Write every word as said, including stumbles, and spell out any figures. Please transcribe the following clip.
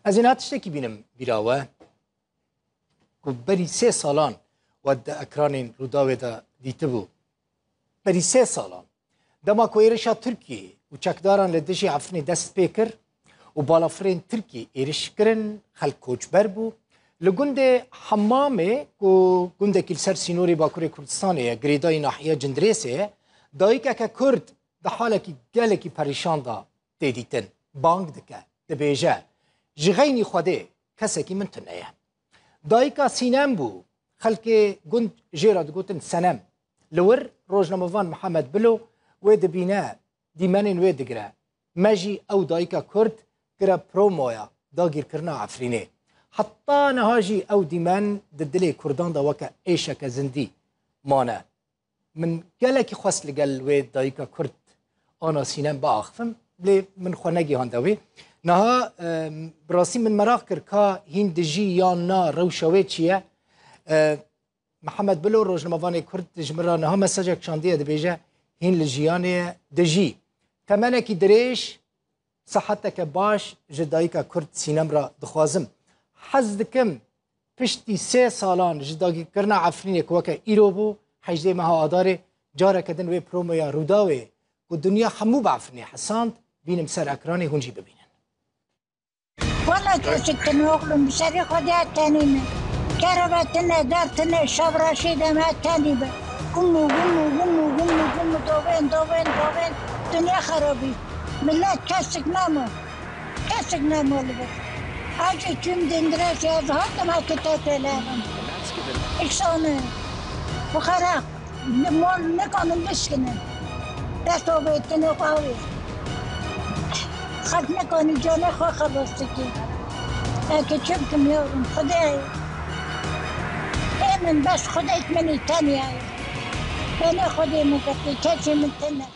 Ez ê niha tiştekî bînim bîra we ku berî sê salan we di ekranên Rûdawê de dîtibû. Berî sê salan. Dema ku êrişa Tirkiyê û çekdaran li dijî Efrînê dest pê kir û balafirên Tirkiyê êriş kirin, xelk koçber bû. Li gundê Hemamê ku gundekî li ser sînorê Bakurê Kurdistanê ye, girêdayî nahiya Cindirêsê ye, dayikeke Kurd di halekî gelekî perîşan de tê dîtin. Bang dike, dibêje, "Ji xeynî Xwedê kesekî min tune ye." Dayika Sînem bû, xelkê gund jê re digotin Senem. Li wir rojnamevan Mihemed Bilo wê dibîne, dîmenên wê digire. Me jî ew dayika Kurd kire promoya dagîrkirina Efrînê. Heta niha jî ew dîmen di dilê Kurdan de weke êşeke zindî mane. Min gelekî xwest li gel wê dayika Kurd ana Sînem biaxivim, lê min xwe negihande wê. Niha, e, bi rastî min meraq kir ka hîn dijî yan na, rewşa wê çi ye? E, Mihemed Bilo, rojnamevanê Kurd, ji min re niha mesajek şandiye, dibêje, "Hîn li jiyanê ye, dijî." Temenekî dirêj, siheteke baş ji dayika Kurd Sînem re dixwazim. Hez dikim piştî sê salan ji dagirkirina Efrînê ku weke îro bû, hejdê meha Adarê, careke din wê promoya Rûdawê ku dinya hemû bi Efrînê hesand, bînim ser ekranê, hûn jî bibînin. Wele kesik tune oxlum, bi serê Xwedê tenî me. Kereve tune, der tune, şevreşê de me tenî be. Gumû, gumû, gumû, gumû, gumû, dovên, dovên, dovên. Dinya xerabî. Millet kesik nemo. Kesik nemo li vir. Ez jî çûm Cindirêsê, ez hatim eke te têlevim. Îksane. Fuqara. Li mal nikanin bişkinin. Dest avêtine xwe avê. Xelk nikanin canê xwe xelas dike. Eke çi bikim yavrum, Xwedê ye. Ê min bes Xwedê min î tenya ye. Benê Xwedê min girtî, kesê min tune.